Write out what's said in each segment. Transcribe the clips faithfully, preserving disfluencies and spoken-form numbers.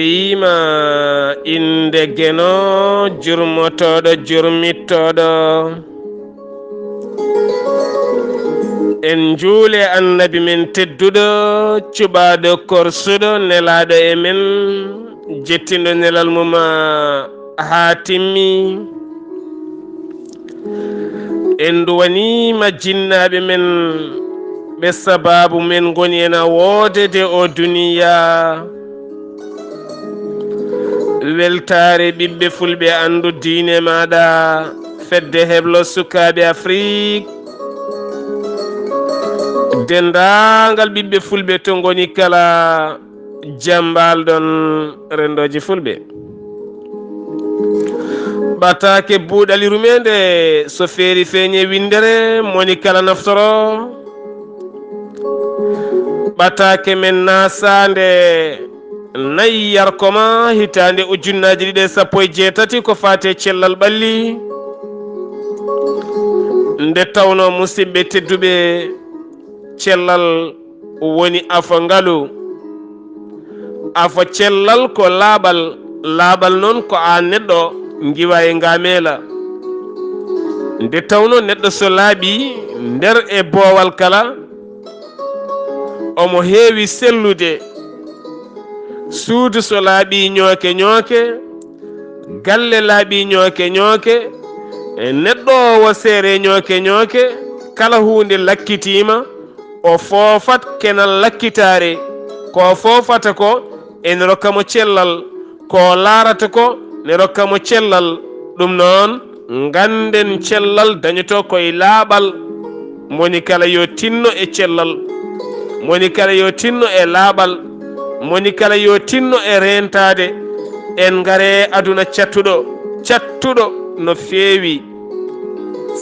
Ima innde Geno, jurmotooɗo, jurmittooɗo. En njuule Annabi men tedduɗo, cuɓaaɗo korsuɗo, nelaaɗo e men, jettinɗo nelal mum haa timmi. En nduwaniima jinnaaɓe men, ɓe sabaabu men ngoni en a woodede o duniya. Weltaare ɓiɓɓe fulɓe, anndu diine maaɗa, fedde heblo sukaaɓe Afrik, denndaangal ɓiɓɓe fulɓe to ngoni kala, jam mbaal-ɗon renndooji fulɓe. Ɓataake buuɗali rumeende, so feeri feeñe winndere, moni kala naftoro. Ɓataake men naasaande nayi yarkoma hitaande ujunnaaji ɗiɗi e sappo e jeetati ko faati e cellal ɓalli. Nde tawnoo, musidɓe tedduɓe, cellal woni afo ngalu. Afo cellal ko laaɓal, laaɓal noon ko aan neɗɗo ngiwa e ngaameela. Nde tawnoo neɗɗo so laaɓii nder e boowal kala, omo heewi sellude. Suudu so laaɓii ñooke ñooke, galle laaɓii ñooke ñooke, e neɗɗo o seere ñooke ñooke, kala huunde lakkitiima, o foofat kenal lakkitaare. Ko o foofata ko ene rokka mo cellal, ko o laarata ko ne rokka mo cellal. Ɗum noon, ngannden cellal dañoto ko e laaɓal. Moni kala yo tinno e cellal, moni kala yo tinno e laaɓal, moni kala yo tinno e reentaade. En ngare aduna cattuɗo, cattuɗo no feewi.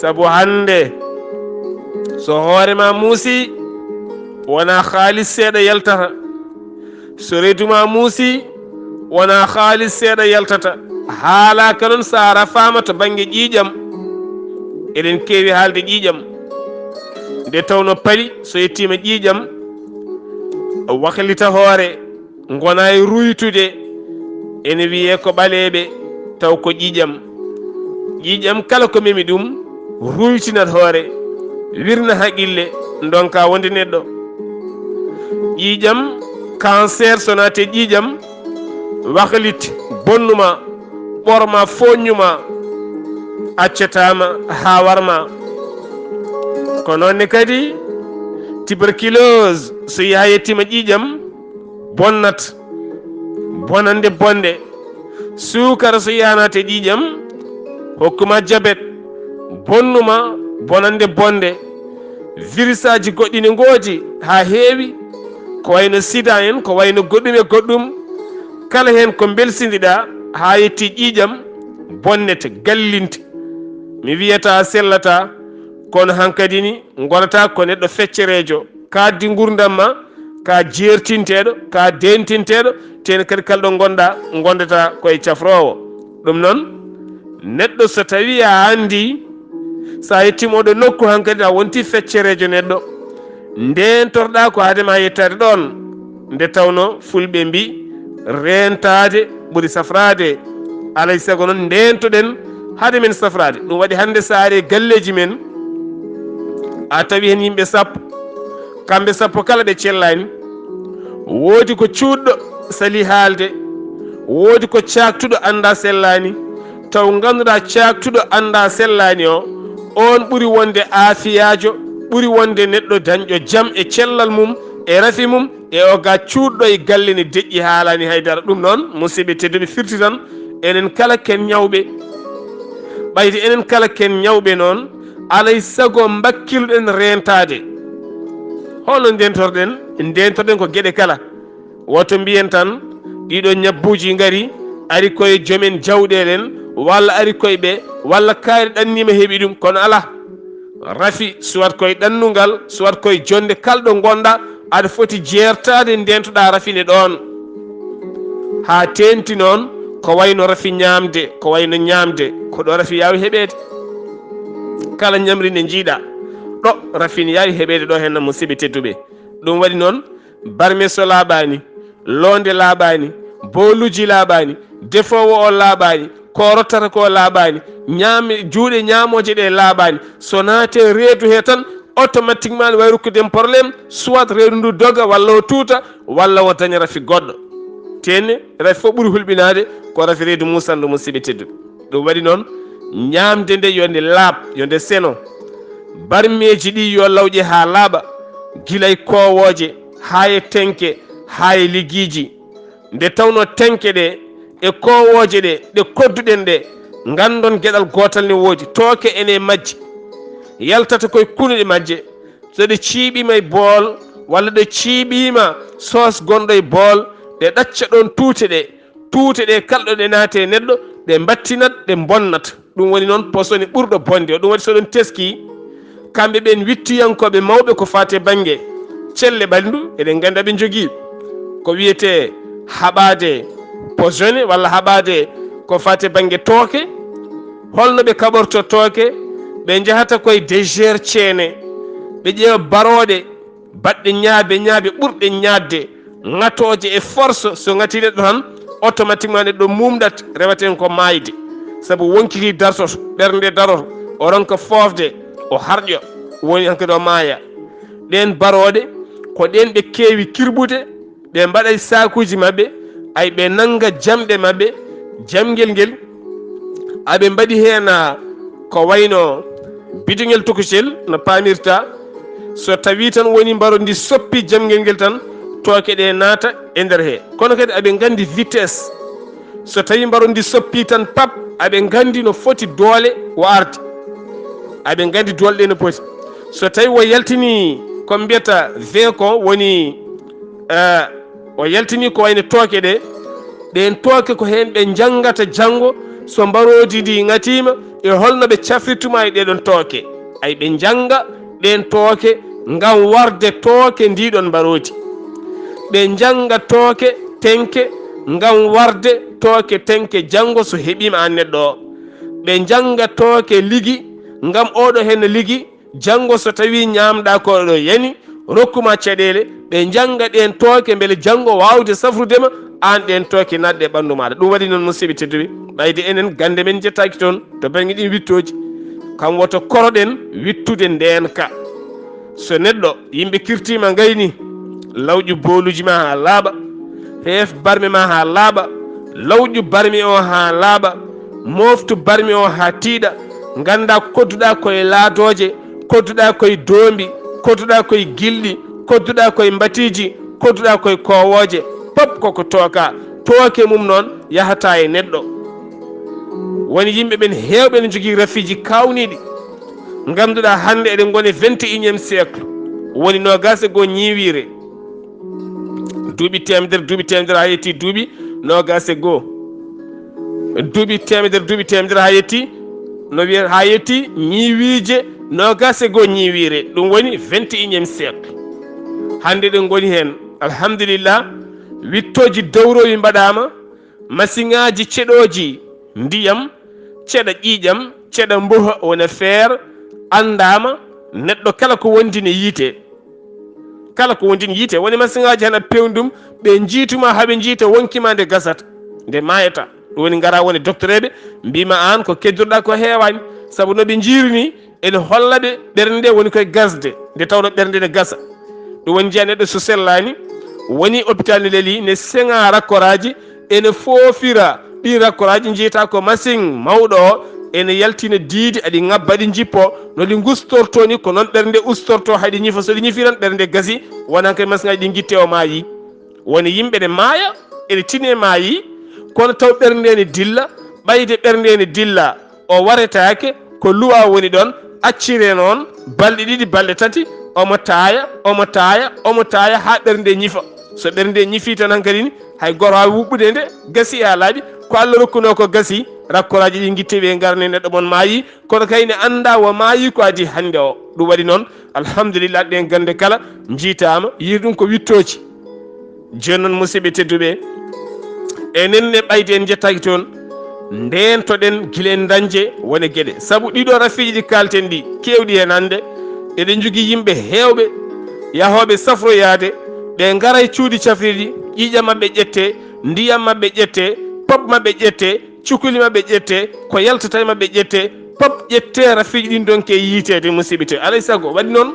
Sabu hannde, so hoore ma muusi, wonaa haalis seeɗa yaltata. So reedu ma muusi, wonaa haalis seeɗa yaltata. Haalaaka noon so a rafaama to bannge ƴiiƴam. Eɗen keewi haalde ƴiiƴam. Nde tawnoo paɗi, so yettiima ƴiiƴam, waklita hoore, ngonaa e ruytude. Ene wiyee ko ɓaleeɓe, taw ko ƴiiƴam. Ƴiiƴam kala ko memi ɗum, ruytinat hoore, wirna haqille, ndonka wonde neɗɗo. Ƴiiƴam, cancer so naati e ƴiiƴam, waklit, bonnuma, ɓorma, foññuma, accataama haa warma. Ko noon ne kadi, tuberculose so yaha yettiima ƴiiƴam, bonnat, bonande bonde. Suukara so yaha naati e ƴiiƴam, hokkuma jabet, bonnuma, bonande bonde. Virisaaji goɗɗi ne ngoodi haa heewi, ko wayno sida en, ko wayno goɗɗum e goɗɗum. Kala heen ko mbelsindiɗaa haa yetti ƴiiƴam, bonnete, gallinte. Mi wiyata sellataa, kono hankadi ni ngonata ko neɗɗo feccereejo. Kaaddi nguurndam ma, ka jeertinteeɗo, ka dentinteeɗo, teen kadi kala ɗo ngonɗa, ngondataa ko e cafroowo. Ɗum noon, neɗɗo so tawii a anndii, so a yettiima oɗo nokku, hankadi a wontii feccereejo neɗɗo, ndeentorɗaa ko hade ma yettaade ɗoon. Nde tawnoo fulɓe mbii, reentaade ɓuri safraade. Alay sago noon, ndeentoɗen hade men safraade. Ɗum waɗi hannde so a ari e galleeji men, a tawi heen yimɓe sappo, kamɓe sappo kala ɓe cellaani. Woodi ko cuuɗɗo salii haalde, woodi ko caaktuɗo anndaa sellaani. Taw ngannduɗaa caaktuɗo anndaa sellaani o, oon ɓuri wonde aafiyaajo, ɓuri wonde neɗɗo dañɗo jam e cellal mum, e rafi mum, e o ga cuuɗɗo e galle ne deƴƴi, haalaani hay dara. Ɗum noon, musidɓe tedduɓe, firti tan, enen kala ken ñawɓe. Ɓayde enen kala ken ñawɓe noon, alay sago mbakkiluɗen reentaade. Holno ndeentorɗen? Ndeentorɗen ko geɗe kala. Woto mbiyen tan, ɗiɗo ñabbuuji ngari, ari koye joomen jawɗeele en, walla ari koye ɓe, walla kaari ɗanniima heɓi ɗum, kono alaa. Rafi, soit koye ɗannungal, soit koye jonnde, kala ɗo ngonɗaa, aɗa foti jeertaade, ndeentoɗaa rafi ne ɗoon. Haa teeŋti noon, ko wayno rafi ñaamde, ko wayno ñaamde, ko ɗo rafi yaawi heɓeede. Kala ñamri ndi njiiɗaa, ɗo rafi ne yaawi heɓeede ɗo heen, musidɓe tedduɓe. Ɗum waɗi noon, barme so laaɓaani, loonde laaɓaani, Booluuji laaɓaani, defoowo o laaɓaani, ko rottata ko laaɓaani, ñaami, juuɗe ñaamooje ɗe laaɓaani. So naate reedu he tan, automatiquement ne wayi rokkude en problème, soit reedu ndu doga, walla o tuuta, walla o daña rafi goɗɗo. Tene, rafi fof ɓuri hulɓinaade ko rafi reedu muusandu, musiɓɓe tedduɓe. Ɗum waɗi noon, ñaamde nde yo nde laaɓ, yo nde seno. Barmeeji ɗi yo lawƴe haa laaɓa, gila e koowooje, haa e tenke, haa e ligiiji. Nde tawnoo tenke ɗe e koowooje ɗe, ɗe kodduɗen ɗe, nganndon geɗal gootal ne woodi, tooke ene e majje, yaltata koye kunuɗe majje. So ɗe ciiɓiima e bool, walla ɗe ciiɓiima soos gonɗo e bool, ɗe ɗacca ɗoon tuute ɗe, tuute ɗe kala ɗo ɗe naati e neɗɗo, ɗe mbattinat, ɗe mbonnat. Ɗum woni noon posone ɓurɗo bonde o. Ɗum waɗi so ɗon teski, kamɓe ɓeen wittiyankooɓe mawɓe ko faati e bannge celle ɓalndu, eɗen nganndi aɓe njogii ko wiyetee haɓaade posone walla haɓaade ko faati e bannge tooke. Holno ɓe kaɓorto tooke? Ɓe njahata koye désert ceene, ɓe ƴeewa barooɗe baɗɗe ñaabe ñaabe ɓurɗe ñaatde, ŋatooje e force, so ŋatii neɗɗo tan, automatiquement neɗɗo mumɗat, rewaten ko maayde. Sabu wonkiki dartoto, ɓernde daroto, o ronka foofde, o harƴo, woni hankadi o maaya. Ɗeen barooɗe, ko ɗeen ɓe keewi kirɓude, ɓe mbaɗa e saakuuji maɓɓe, ay ɓe nannga jamɗe maɓɓe, jamngel ngel, aɓe mbaɗi heen, ah, ko wayno bidongel tokosel no paamirta. So tawii tan woni mbarondi soppi jamngel ngel tan, tooke ɗe naata e nder he. Kono kadi aɓe nganndi vitesse. So tawii mbarondi soppi tan pap, aɓe nganndi no foti doole o arde. Aɓe nganndi doole ɗe no poti. So tawii o yaltini ko mbiyata V ko woni, eh, o yaltini ko wayno tooke ɗe, ɗeen tooke ko heen ɓe njanngata janngo so mbaroodi ndi ŋatiima e holno ɓe cafrirtuma e ɗee ɗoon tooke. Ay ɓe njannga ɗeen tooke ngam warde tooke ndii ɗoon mbaroodi. Ɓe njannga tooke tenke ngam warde tooke tenke janngo so heɓiima aan neɗɗo o. Ɓe njannga tooke ligi ngam oɗo heen ligi, janngo so tawii ñaamɗaa ko ɗo yani, rokkuma caɗeele, ɓe njannga ɗeen tooke mbele janngo waawde safrude ma, aan ɗeen tooke naatde e ɓanndu maaɗa. Ɗum waɗi noon, musiɓɓe tedduɓe, ɓayde enen gannde men njettaaki toon to bannge ɗiin wittooji, kam woto koroɗen wittude ndeenka. So neɗɗo, yimɓe kirtiima ngayni, lawƴu booluuji ma haa laaɓa, heef barme ma haa laaɓa, lawƴu barme o haa laaɓa, mooftu barme o haa tiiɗa, ngannda kodduɗa koye laadooje, kodduɗa koye doombi, kodduɗa koye gilɗi, kodduɗa koye mbatiiji, kodduɗa koye koowooje, pop koko tooka. Tooke mum noon yahata e neɗɗo. Woni yimɓe ɓen heewɓe ne njogii rafiiji kaawniiɗi. Ngannduɗaa hannde eɗen ngoni vingt et unième siècle, woni noogaas e goo ñiiwiire. Duuɓi teemedere, duuɓi teemedere haa yetti duuɓi noogaas e goo. Duuɓi teemedere, duuɓi teemedere haa yetti, no wiyee, haa yetti ñiiwiije noogaas e goo ñiiwiire. Ɗum woni vingt et unième siècle. Hannde eɗen ngoni heen. Alhamdulillah, wittooji dowrowi mbaɗaama, masiŋaaji ceɗooji ndiyam, ceɗa ƴiiƴam, ceɗa mboha, wona feer, anndaama, neɗɗo kala ko wondi ne yiite. Kala ko wondi ne yiite. Woni masiŋaaji hana pewndum, ɓe njiituma haa ɓe njiita wonki ma nde gasata, nde maayata. Ɗum woni ngara woni doctereeɓe, mbiima aan ko keddirɗaa ko heewaani. Sabu no ɓe njiiri ni, ene holla ɓe ɓernde nde woni koye gasde, nde tawno ɓernde ne gasa. Ɗum woni njiya neɗɗo so sellaani, woni hôpital ne leli, ne seŋa rakkoraaji, ene foofira ɗi rakkoraaji, njiyata ko masiŋ mawɗo o, ene yaltina diidi, aɗi ŋabba, aɗi njippo, no ɗi ngustorto ni, ko noon ɓernde ustorto, haɗi ñifa, so ɗi ñifi tan ɓernde gasi, wonaa kay masiŋaaji ɗi ngitte o maayi. Woni yimɓe ne maaya, ene tini e maayi, kono taw ɓernde ne dilla, ɓayde ɓernde ne dilla, o waretaake, ko luwa woni ɗoon, accire noon, balɗe ɗiɗi, balɗe tati, omo taaya, omo taaya, omo taaya, haa ɓernde ñifa. So ɓernde ñifi tan hankadi ni, hay gooto waawi wuɓɓude nde, gasi e a laaɓi, ko Allah rokkunoo ko gasi, rakkoraaji ɗi ngitte ɓe ngarne neɗɗo mon maayi, kono kay ne annda wo maayi ko adii hannde o. Ɗum waɗi noon, alhamdulillah, ɗeen gannde kala njiitaama, yiir ɗum ko wittooji. Jooni noon, musiɓɓe tedduɓe, enen ne ɓayde en njettaaki toon, ndeentoɗen gila en dañde wone geɗe. Sabu ɗiɗo rafiiji ɗi kaalten ɗi, keewɗi heen hannde, eɗen njogii yimɓe heewɓe yahooɓe safroyaade, ɓe ngara e cuuɗi cafrirɗi, ƴiiƴam maɓɓe ƴettee, Ndiyam maɓɓe ƴette, pop maɓɓe ƴette, cukuli maɓɓe ƴette, ko yaltata e maɓɓe ƴette, pop ƴette, rafiiji ɗin donke yiiteede, musiɓɓe te. Alay sago, waɗi noon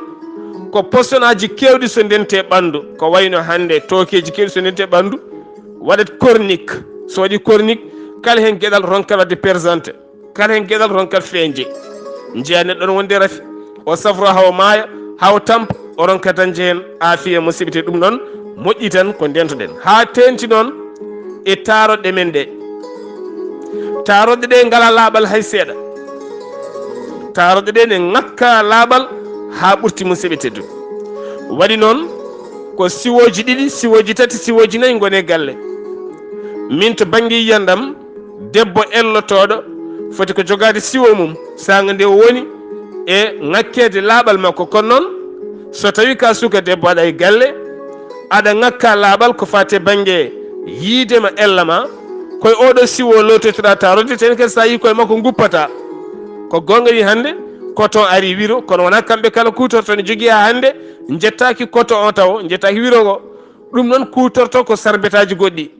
ko posonaaji keewɗi so ndente ɓanndu, ko wayno hannde tookeeji keewɗi so ndente ɓanndu, waɗat kornik. So waɗi kornik, kala heen geɗal ronkat waɗde présenté. Kala heen geɗal ronkat feeñde. Njiya neɗɗo no wonde rafi. O safro haa o maaya, haa o tampa, o ronka dañde heen aafiya, musiɓɓe te. Ɗum noon moƴƴi tan ko ndeentoɗen. Haa teeŋti noon e taaroɗe men ɗe. Taaroɗe ɗe ngalaa laaɓal hay seeɗa. Taaroɗe ɗe ne ŋakka laaɓal haa ɓurti, musiɓɓe tedduɓe. Waɗi noon ko siwooji ɗiɗi, siwooji tati, siwooji nayi ngoni e galle. Min to bannge yiyannde am, debbo ellotooɗo foti ko jogaade siwo mum, saanga nde o woni e ŋakkeede laaɓal makko. Kono noon, so tawii ka suka debbo aɗa e galle, aɗa ŋakka laaɓal ko faati e bannge yiide ma, ella ma, koye oɗo siwo lootoytoɗaa taaroɗe, teeŋti kadi so a yii koye makko nguppata. Ko goonga wi hannde, coton ari wiro, kono wonaa kamɓe kala kuutortoo, ne jogii haa hannde njettaaki coton o tawo, njettaaki wiro ngo. Ɗum noon kuutortoo ko sarbetaaji goɗɗi.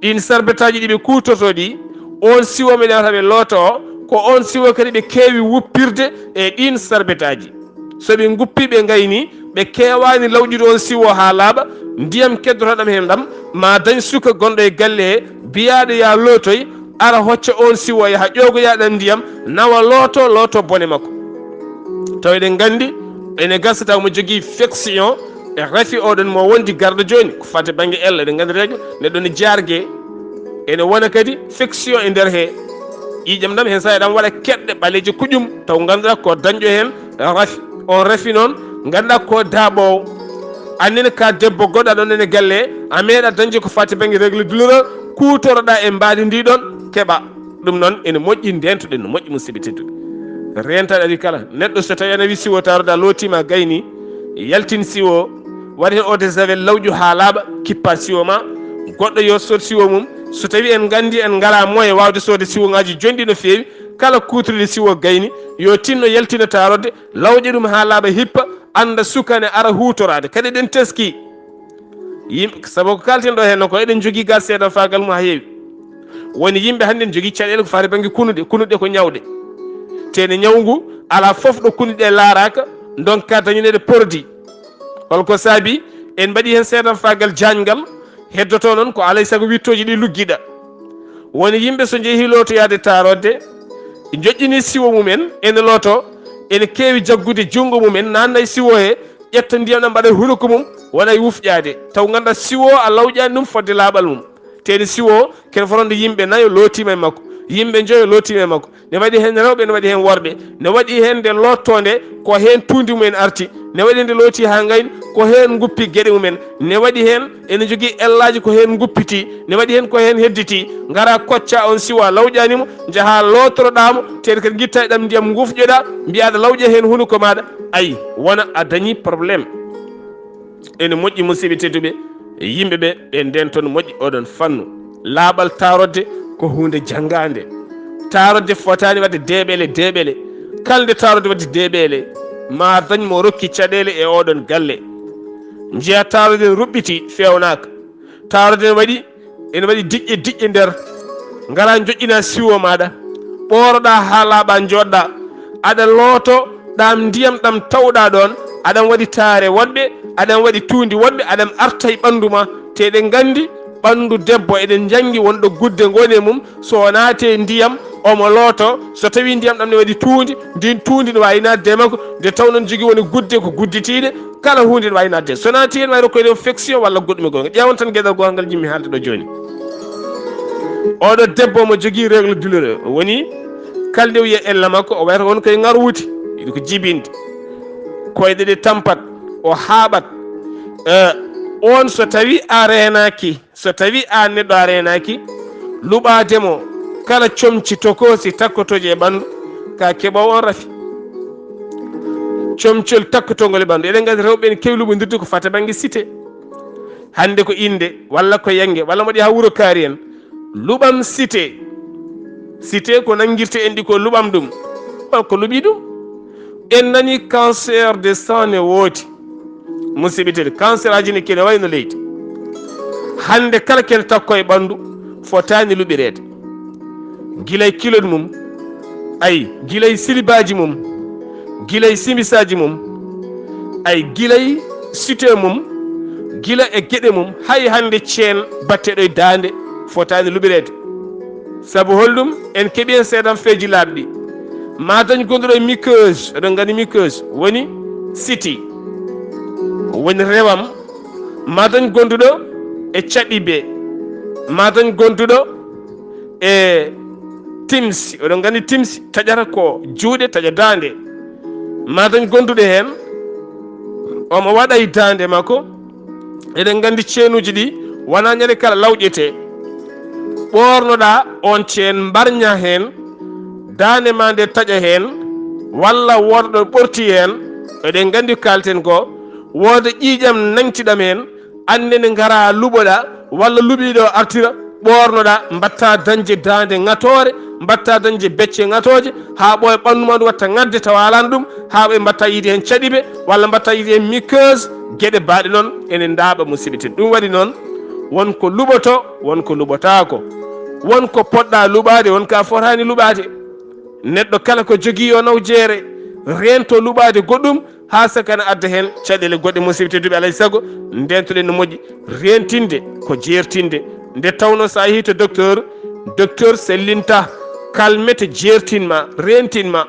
Ɗiin sarbetaaji ɗi ɓe kuutortoo ɗi, oon siwo ɓe newata ɓe looto o, ko oon siwo kadi ɓe keewi wuppirde e ɗiin sarbetaaji. So ɓe nguppii, ɓe ngaynii, ɓe keewaani lawƴude oon siwo haa laaɓa, ndiyam keddotooɗam heen ɗam, ma dañ suka gonɗo e galle he, biyaaɗo yaa lootoy, ara hocca oon siwo, yaha ƴoogoya ɗam ndiyam, nawa looto, looto bone makko. Tawa eɗen nganndi, ene gasa tawa mo jogii fection, e rafi oɗon mo wondi garɗo jooni, ko faati bannge ella, eɗen nganndi règle, neɗɗo ne jaarge, ene wona kadi fection e nder he. Ƴiiƴam ɗam, heen saa'i ɗam waɗa keɗɗe ɓaleeje kuƴum, taw ngannduɗaa ko dañɗo heen rafi. On rafi noon, ngannduɗaa ko daaɓoowo. Annene ka debbo goɗɗo, aɗa ɗon ene galle, a meeɗa dañde ko faati bannge règle douloureux, kuutoroɗaa e mbaadi ndi ɗon, keɓa. Ɗum noon ene moƴƴi, ndeentoɗen no moƴƴi, musiɓɓe tedduɓe. Reentaade adii kala. Neɗɗo so tawii ana wi siwo taaroɗaa, lootiima, gayni, yaltin siwo, waɗ heen eau de javel, lawƴu haa laaɓa, kippa siwo ma. Goɗɗo yo sood siwo mum. So tawii en nganndi en ngalaa moyen waawde soodde siwoŋaaji jonɗi no feewi, kala kuutoriiɗo siwo gayni, yo tinno yaltina taaroɗe, lawƴa ɗum haa laaɓa, hippa, annda suka ne ara huutoraade. Kadi eɗen teskii. Yimɓe, sabu ko kaalten ɗo heen ko eɗen njogii gaa seeɗa faagal mum haa heewi. Woni yimɓe hannde ne njogii caɗeele ko faati bannge kunuɗe. Kunuɗe ko ñawɗe. Te ne ñaw ngu alaa fof ɗo kunuɗe laaraaka, ndonka dañaneede produit. Hol ko saabi? En mbaɗii heen seeɗa faagal jaañngal, heddotoo noon ko alay sago wiɗtooji ɗi luggiɗa. Woni yimɓe so njehii lootoyaade taaroɗe, njoƴƴinii siwo mumen, ene looto, ene keewi jaggude junngo mumen, naatna e siwo he, ƴetta ndiyam ɗam mbaɗa e hunuko mum, wona e wufƴaade. Taw ngannduɗaa siwo a lawƴaani ɗum fodde laaɓal mum. Te ne siwo, kene fotande yimɓe nayo lootiima e makko, yimɓe njoyo lootiima e makko. Ne waɗi heen rewɓe, ne waɗi heen worɓe. Ne waɗi heen nde loottoo nde, ko heen tuundi mumen arti. Ne waɗi nde looti haa ngayni, ko heen nguppi geɗe mumen. Ne waɗi heen ene jogii ellaaji ko heen nguppitii. Ne waɗi heen ko heen hedditii. Ngara kocca on siwo a lawƴaani mo, njaha lootoroɗaa mo, te kadi ngitta e ɗam ndiyam ngufƴoɗaa, mbiyaa aɗa lawƴa heen hunuko maaɗa. Ayi, wona a dañii problème. Ene moƴƴi, musiɓɓe tedduɓe, yimɓe ɓe, ɓe ndeenton moƴƴi oɗon fannu. Laaɓal taarodde ko huunde janngaande. Taarodde fotaani waɗde deeɓele, deeɓele. Kala nde taarodde waɗde deeɓele, ma dañ mo rokki caɗeele e oɗon galle. Njiya taarodde ne ruɓɓitii, feewnaaka. Taarodde ne waɗi, ene waɗi diƴƴe, diƴƴe nder. Ngara njoƴƴina siwo maaɗa. Ɓooroɗaa haa laaɓa, njooɗɗaa. Aɗa looto ɗam ndiyam ɗam tawɗaa ɗoon. Aɗam waɗi taare woɗɓe, aɗam waɗi tuundi woɗɓe, aɗam arta e ɓanndu ma. Te eɗen nganndi ɓanndu debbo, eɗen njanngi wonɗo gudde ngoni e mum. So o naati e ndiyam, omo looto. So tawii ndiyam ɗam ne waɗi tuundi, ndin tuundi ne waawi naatde e makko. Nde tawnoo ne jogii woni gudde ko gudditiiɗe. Kala huunde ne waawi naatde. So naati heen, waawi rokkoyde infection walla goɗɗum e goonga. Ƴeewan tan geɗal goongal njiɗmi haalde ɗo jooni. Oɗo debbo mo jogii règle douloureux, o woni kala nde wiya ella makko, o wayata won koye ŋarwuti, yiɗi ko jibinde. Koyɗe ɗe tampat, o haaɓat. Eh, on so tawii a reenaaki, so tawii aan neɗɗo a reenaaki, luɓaade mo kala comci tokoosi takkotooji e ɓanndu, ka keɓoowo on rafi. Comcol takkotongol e ɓanndu. Eɗen nganndi rewɓe ene keewi luɓondirde ko fata bannge cité. Hannde ko innde, walla ko yannge, walla mbaɗi haa wuro kaari en. Luɓam cité. Cité ko nanngirte en ɗi ko luɓam ɗum. Hol ko luɓi ɗum? En nani cancer de sang ne woodi. Musiɓɓe tedduɓe, cancer aji ne kene wayno leydi. Hannde kala kene takko e ɓanndu fotaani luɓireede. Gila e kilot mum, ay, gila e silibaaji mum, gila e simisaaji mum, ay, gila e site mum, gila e geɗe mum, hay hannde ceen batteɗo e daande fotaani luɓireede. Sabu holɗum? En keɓi heen seeɗan feeji laaɓɗi. Ma dañ gonduɗo e muqueuse, oɗon nganndi muqueuse woni siti, woni rewam. Ma dañ gonduɗo e caɗibe, ma dañ gonduɗo e timsi, oɗon nganndi timsi taƴata ko juuɗe, taƴa daande. Ma dañ gonduɗo heen, omo waɗa e daande makko. Eɗen nganndi ceenuuji ɗi wonaa ñande kala lawƴetee. Ɓoornoɗaa oon ceen, mbarñaa heen, daande maa nde taƴa heen, walla wooda ɗo ɓorti heen. Eɗen nganndi ko kaalten ko, wooda ƴiiƴam naŋtiɗam heen, annde nde ngaraa luɓoɗaa, walla luɓiiɗo artira, ɓoornoɗaa, mbattaa dañde daande ŋatoore, mbattaa dañde becce ŋatooje, haa ɓooya ɓanndu maa ndu watta ŋatde tawa alaano ɗum, haa ɓe mbattaa yiide heen caɗibe, walla mbattaa yiide heen muqueuse, geɗe baaɗe noon ene ndaaɓa, musidɓe tedduɓe. Ɗum waɗi noon, won ko luɓoto, won ko luɓotaako, won ko poɗɗaa luɓaade, won ko a fotaani luɓaade. Neɗɗo kala ko jogii yo naw jeere, reento luɓaade goɗɗum, haa saka na adda heen caɗeele goɗɗe. Musidɓe tedduɓe, alaa e sago ndeentoɗen no moƴƴi, reentinde ko jeertinde. Nde tawnoo so a yehii to docteur, docteur sellinta, kalmete jeertin ma, reentin ma.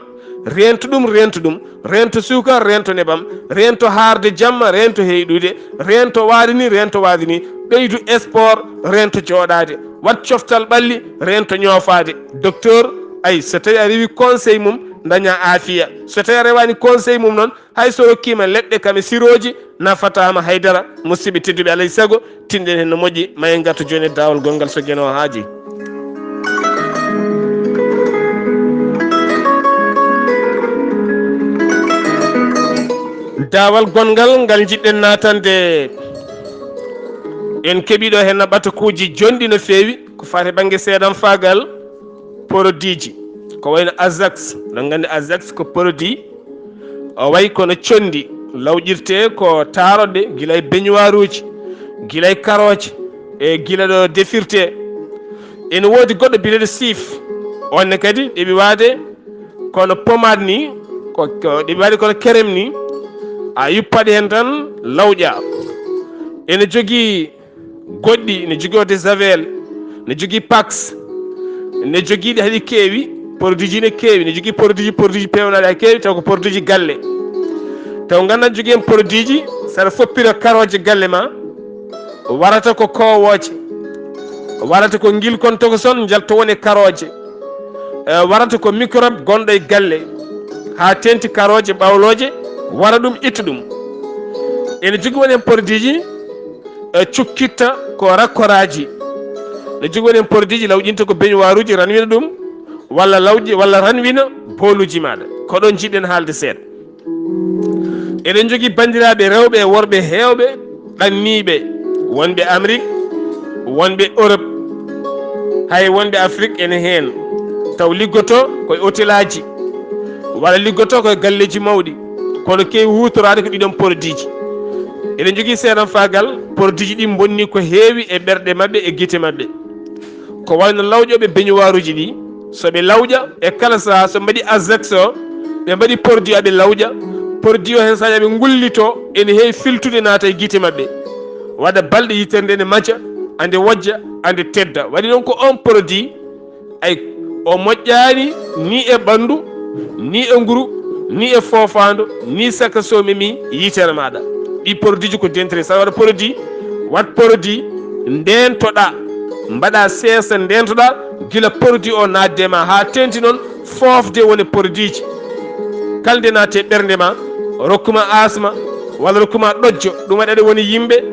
Reento ɗum, reento ɗum, reento suukar, reento nebam, reento haarde jamma, reento heyɗude, reento waade ni, reento waade ni. Ɓeydu sport, reento jooɗaade. Waɗ coftal ɓalli, reento ñoofaade. Docteur, ay, so tawii a rewi conseil mum, dañaa aafiya. So tawii a rewaani conseil mum noon, hay so rokkiima leɗɗe kam e sirooji, nafataama haydara. Musidɓe tedduɓe, alaa e sago tinɗen heen no moƴƴi. Ma en ngartu jooni e daawal gonngal so Geno haaji. Daawal gonngal ngal njiɗɗen naatande, en keɓii ɗo heen ɓatakuuji jonɗi no feewi, ko faati bannge seeɗan faagal produitji, ko wayno Ajax. Ɗon nganndi Ajax ko produit, o wayi kono conndi, lawƴirtee ko taaroɗe, gila e beñuwaaruuji, gila e karooje, e gila ɗo defirtee. Ene woodi goɗɗo biyeteeɗo Sif, oon ne kadi ɗeɓi waade kono pommade ni, ko, ko ɗeɓi waade kono kerem ni, a yuppat heen tan lawƴa. Ene jogii goɗɗi, ne jogii eau de javel, ne jogii Pax, ne jogii ɗi haɗi keewi, produitji ne keewi, ne jogii produitji, produitji peewnaaɗi haa keewi, taw ko produitji galle. Taw nganndan jogii heen produitji, so aɗa foppira karooje galle ma, warata ko koowooje, warata ko ngilkon tokoson njalto won e karooje, e, warata ko microbe gonɗo e galle, haa teeŋti karooje ɓawlooje, wara ɗum, itta ɗum. Ene jogii won heen produitji, e, cukkitta ko rakkoraaji. Ne jogii won heen produitji lawƴinta ko beñuwaaruuji, ranwina ɗum, walla lawƴi, walla ranwina booluuji maaɗa. Ko ɗoon njiɗɗen haalde seeɗa. Eɗen njogii banndiraaɓe rewɓe e worɓe heewɓe, ɗanniiɓe, wonɓe Amérique, wonɓe Europe, hay wonɓe Afrique ene heen. Taw liggotoo ko e hotelaaji, walla liggotoo ko e galleeji mawɗi, kono keewi huutoraade ko ɗiɗon produitji. Eɗen njogii seeɗan faagal, produitji ɗi mbonni ko heewi e ɓerɗe maɓɓe, e gite maɓɓe. Ko wayno lawƴooɓe beñuwaaruuji ɗi, so ɓe lawƴa, e kala sahaa so ɓe mbaɗi Ajax o, ɓe mbaɗi produit, aɓe lawƴa, produit o heen sahaa aɓe ngullito, ene heewi filtude naata e gite maɓɓe, waɗa balɗe yitere nde ne maja, ande wojja, ande tedda. Waɗi noon ko oon produit, ay, o moƴƴaani ni e ɓanndu, ni e nguru, ni e foofaandu, ni saka so memi yitere maaɗa. Ɗi produitji ko dentere. So aɗa waɗa produit, waɗ produit, ndeentoɗaa, mbaɗa seesa, ndeentoɗaa gila produit o naatde ma haa teeŋti noon foofde won e produitji. Kala nde naati e ɓernde ma, rokkuma asma, walla rokkuma ɗojjo, ɗum waɗi aɗa woni yimɓe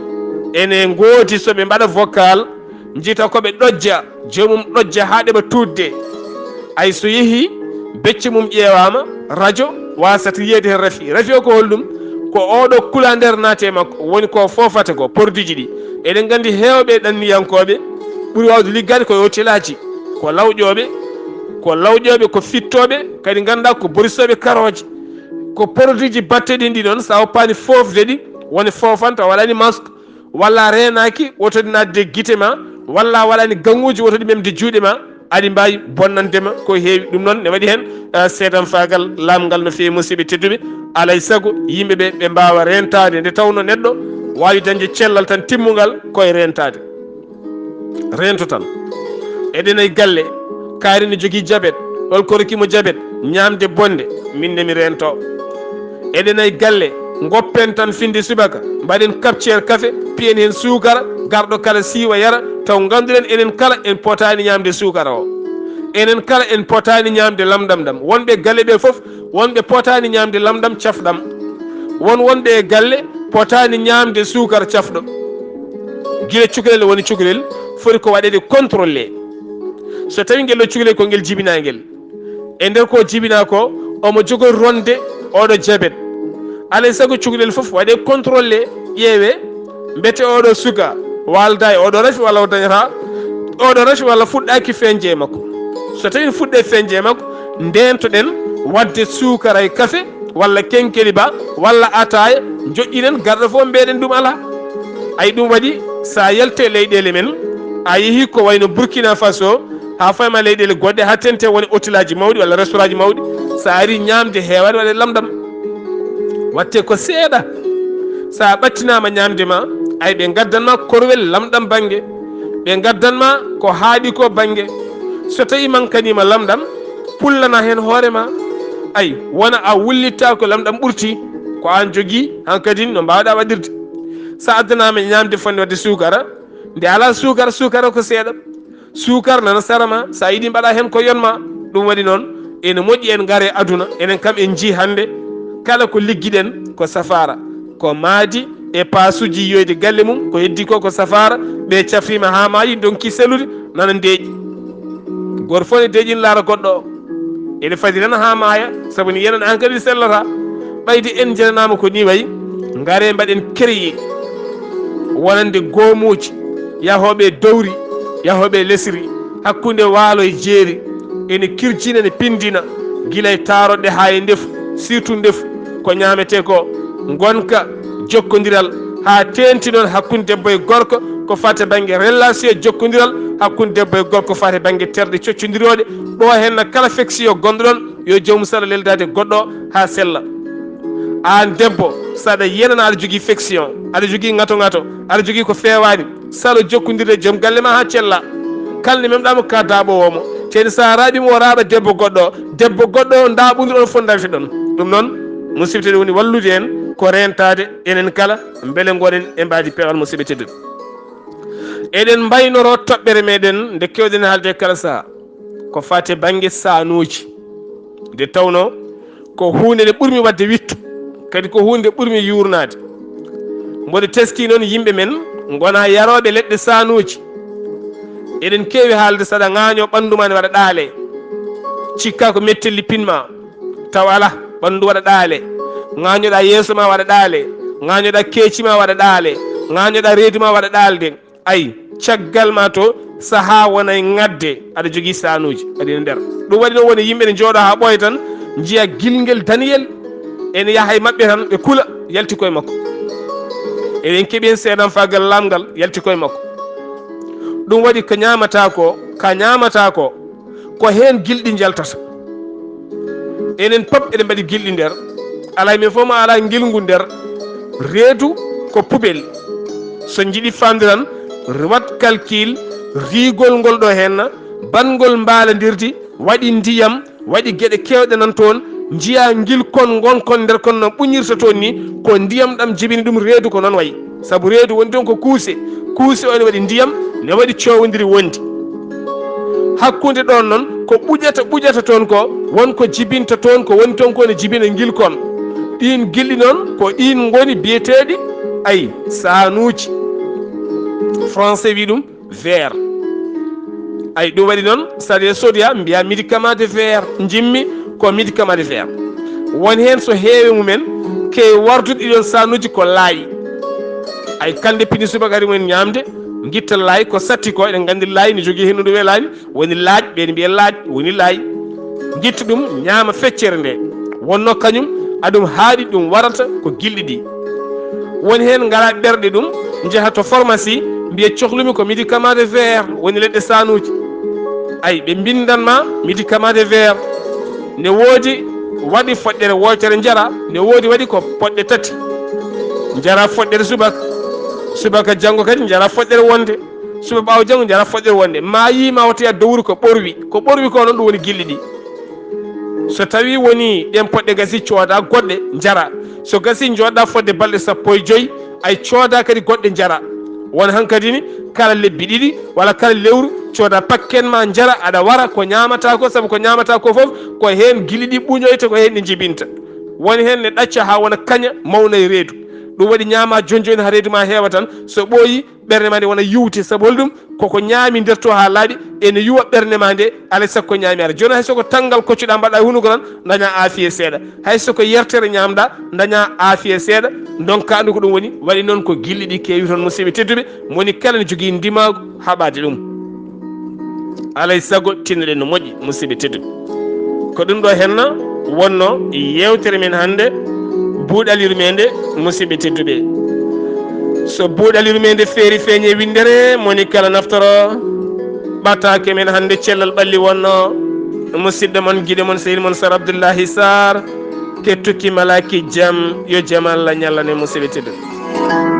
ene ngoodi so ɓe mbaɗa vocal, njiyta ko ɓe ɗojja, joomum ɗojja haa ɗeɓa tuutde. Ay so yehii, becce mum ƴeewaama, rajo waasata yiyeede heen rafi. Rafi o ko holɗum? Ko ooɗo couleur naati e makko, woni ko foofata ko, produitji ɗi. Eɗen nganndi heewɓe e ɗanniyankooɓe ɓuri waawde liggaade ko e hotelaaji, ko lawƴooɓe, ko lawƴooɓe, ko fittooɓe, kadi nganndaa ko borisooɓe karooje. Ko produitji batteɗi ɗi noon, so a woppaani foofde ɗi, woni foofanta, a waɗaani masque, walla a reenaaki, woto ɗi naatde gite ma, walla a waɗaani gaŋuuji, woto ɗi memde juuɗe ma, aɗi mbaawi bonnande ma ko heewi. Ɗum noon ne waɗi heen, eh, seedanfaagal laamngal no feewi, musidɓe tedduɓe. Alaa e sago yimɓe ɓe, ɓe mbaawa reentaade, nde tawnoo neɗɗo waawi dañde cellal tan timmungal ko e reentaade. Reento tan. Eɗen e galle, kaari ne jogii jabet, holko rokki mo jabet, ñaamde bonnde, min ne mi reento. Eɗen e galle, ngoppen tan finde subaka, mbaɗen capture kafe, piyen heen suukara, garɗo kala siiwa yara, taw ngannduɗen enen kala en potaani ñaamde suukara o. Enen kala en potaani ñaamde lamɗam ɗam. Wonɓe galle ɓe fof, wonɓe potaani ñaamde lamɗam cafɗam. Won wonɓe e galle potaani ñaamde suukara cafɗo. Gila cukalel woni cukalel, foti ko waɗeede contrôlé. So tawi ngel ɗo cukalel ko ngel jibinaangel, e nder ko jibinaa ko, omo jogori ronde oɗo jabet. Alaa e sago cukalel fof waɗee contrôlé, ƴeewee, mbete oɗo suka waalda e oɗo rafi walla o dañata oɗo rafi walla fuɗɗaaki feeñde e makko. So tawi fuɗɗe feeñde e makko, ndeentoɗen waɗde suukara e kafe, walla kenkeliba, walla ataaya, njoƴƴinen garɗo fof mbeɗen ɗum alaa. Ay, ɗum waɗi, so a yalti e leyɗeele men, a yehi ko wayno Burkina Faso, haa fayma leyɗeele goɗɗe, haa tente woni hôtelaaji mawɗi walla restaurantji mawɗi, so a ari ñaamde heewaani waɗe lamɗam. Waɗte ko seeɗa. So a ɓattinaama ñaamde ma, ay, ɓe ngaddan ma korwel lamɗam bannge. Ɓe ngaddan ma ko haaɗi ko bannge. So tawi mankaniima lamɗam, pullana heen hoore ma. Ay, wona a wullitta ko lamɗam ɓurti, ko aan jogii, hankadi no mbaawɗa waɗirde. So addanaama ñaamde fotnde waɗde suukara, nde alaa suukara, suukara ko seeɗa. Suukara nana sara ma, so a yiɗi mbaɗa heen ko yonma. Ɗum waɗi noon, ene moƴƴi en ngare aduna, enen kam en njii hannde, kala ko liggiɗen ko safaara, ko maadi e paasuuji yiyoyde galle mum, ko heddi ko ko safaara, ɓe cafiima haa maayi, ndonki sellude, nana ndeeƴi. Gooto fof ne deeƴi ne laara goɗɗo o. Ene fadi tan haa maaya, sabu ne yiyana aan kadi sellata. Ɓayde en njananaama ko nii wayi, ngare mbaɗen créé wonande goomuuji, yahooɓe e dowri, yahooɓe e lesri, hakkunde waalo e jeeri, ene kirjina, ene pindina, gila e taaroɗe haa e ndefu, surtout ndefu, ko ñaametee ko, ngonka, jokkondiral, haa teeŋti noon hakkunde debbo e gorko, ko faati bannge relation, jokkondiral hakkunde debbo e gorko, faati bannge terɗe coccondirooɗe, ɗo henna kala fection gonɗo ɗoon, yo joomum salo leldaade goɗɗo o haa sella. Aan debbo, so aɗa yenana, aɗa jogii fection, aɗa jogii ŋato ŋato, aɗa jogii ko feewaani, salo jokkondirde e joom galle ma haa cella. Kala nde memɗaa mo, ka daaɓowo mo. Teni so a raaɓi mo, o raaɓa debbo goɗɗo o. Debbo goɗɗo o, daaɓondiral on fof dañte ɗon. Ɗum noon, musidɓe tedduɓe, woni wallude en ko reentaade enen kala, mbele ngoɗen e mbaadi peewal, musidɓe tedduɓe. Eɗen mbaynoroo toɓɓere meɗen nde keewɗen haalde kala sahaa. Ko faati e bannge saanuuji. Nde tawnoo ko huunde nde ɓurmi waɗde wiɗto, kadi ko huunde nde ɓurmi yuurnaade. Mboɗo teskii noon yimɓe men ngonaa yarooɓe leɗɗe saanuuji. Eɗen keewi haalde, so aɗa ŋaañoo, ɓanndu ma ne waɗa ɗaale. Cikkaa ko mettelli pin ma, tawa alaa, ɓanndu waɗa ɗaale. Ŋaañoɗaa yeeso ma waɗa ɗaale. Ŋaañoɗaa keeci ma waɗa ɗaale. Ŋaañoɗaa reedu ma waɗa ɗaalde. Ay, caggal ma to sahaa wonay ŋadde, aɗa jogii saanuuji, aɗa ene nder. Ɗum waɗi noon woni yimɓe ne njooɗo haa ɓooya tan, njiya gilngel Daniyel ene yaha e maɓɓe tan, ɓe kula, yalti koye makko. Eɗen keɓi heen seedanfaagal laamngal, yalti koye makko. Ɗum waɗi ko ñaamataa ko, ka ñaamataa ko, ko heen gilɗi njaltata. Enen pop eɗen mbaɗi gilɗi nder. Alaa e men fof mo alaa ngilngu nder. Reedu ko poubelle. So njiɗi faamde tan, waɗ calcul, riigol ngol ɗo heen, baɗngol mbaalandirdi, waɗi ndiyam, waɗi geɗe keewɗe nan toon, njiyaa ngilkon ngonkon nder kon no ɓuñirta toon ni, ko ndiyam ɗam jibini ɗum, reedu ko noon wayi. Sabu reedu woni toon ko kuuse, kuuse o ne waɗi ndiyam, ne waɗi coowondiri wondi. Hakkunde ɗoon noon, ko ɓuƴata, ɓuƴata toon ko, won ko jibinta toon, ko woni toon ko ne jibina ngilkon. Ɗiin gilɗi noon, ko ɗiin ngoni biyeteeɗi, ay, saanuuji. Français wi ɗum ver. Ay, ɗum waɗi noon, so aɗa sodoya, mbiya médicament de fer, njimmi ko médicament de fer. Won heen so heewe mumen, keewi wardude ɗiɗon saanuuji ko laay. Ay, kande pini subaka ari mumen ñaamde, ngitta laay ko satti ko, eɗen nganndi laay ne jogii henndu ndu welaani, woni laaƴ, ɓeen mbiya laaƴ, woni laay. Ngitta ɗum, ñaama feccere nde. Wonno kañum, aɗum haaɗi, ɗum warata ko gilɗi ɗi. Woni heen ngara ɓerɗe ɗum, njaha to pharmacie, mbiya cohlumi ko médicament de fer, woni leɗɗe sanuuji. Ay, ɓe mbindan ma médicament de fer. Ne woodi waɗi foɗɗere wootere njara, ne woodi waɗi ko poɗɗe tati. Njara foɗɗere subaka, subaka janngo kadi njara foɗɗere wonde, suba ɓaawo janngo njara foɗɗere wonde. Ma yii ma wota dowru ko ɓorwi, ko ɓorwi ko noon ɗum woni gilɗi ɗi. So tawi woni ɗen poɗɗe gasi, cooda goɗɗe njara. So gasi, jooɗa fodde balɗe sappo e joy, ay cooda kadi goɗɗe njara. Won hankadi ni, kala lebbi ɗiɗi walla kala lewru, cooda pakken ma njara, aɗa wara ko ñaamata ko, sabu ko ñaamata ko fof ko heen gilɗi ɗi ɓuñoyta, ko heen ɗi njibinta. Woni heen ne ɗacca haa wona kaña, mawna e reedu. Ɗum waɗi ñaama joni joni haa reedu ma heewa tan, so ɓooyi, ɓernde ma nde wona yuwte, sabu holɗum? Koko ñaami nder to haa laaɓi, ene yuwa ɓernde ma nde, alay sago ko ñaami ara. Jooni hay soko tanngal koccuɗa mbaɗa e hunuko tan, daña aafiya seeɗa. Hay soko yertere ñaamɗa, daña aafiya seeɗa. Ndonka andu ko ɗum woni, waɗi noon ko gilɗi ɗi keewi toon, musidɓe tedduɓe. Moni kala ne jogii ndimaagu haɓaade ɗum. Alay sago tinnoɗen no moƴƴi, musidɓe tedduɓe. Ko ɗum ɗo henna wonno yewtere men hannde, buuɗal yurmeende, musidɓe tedduɓe. So buuɗal yurmeende feeri feeñe winndere, moni kala naftoro ɓataake men hannde cellal ɓalli wonno musidɗo mon, giɗo mon, sehil mon, Sar Abdullahi Sar, kettuki malaki jam, yo jam Allah ñallane musidɓe tedduɓe.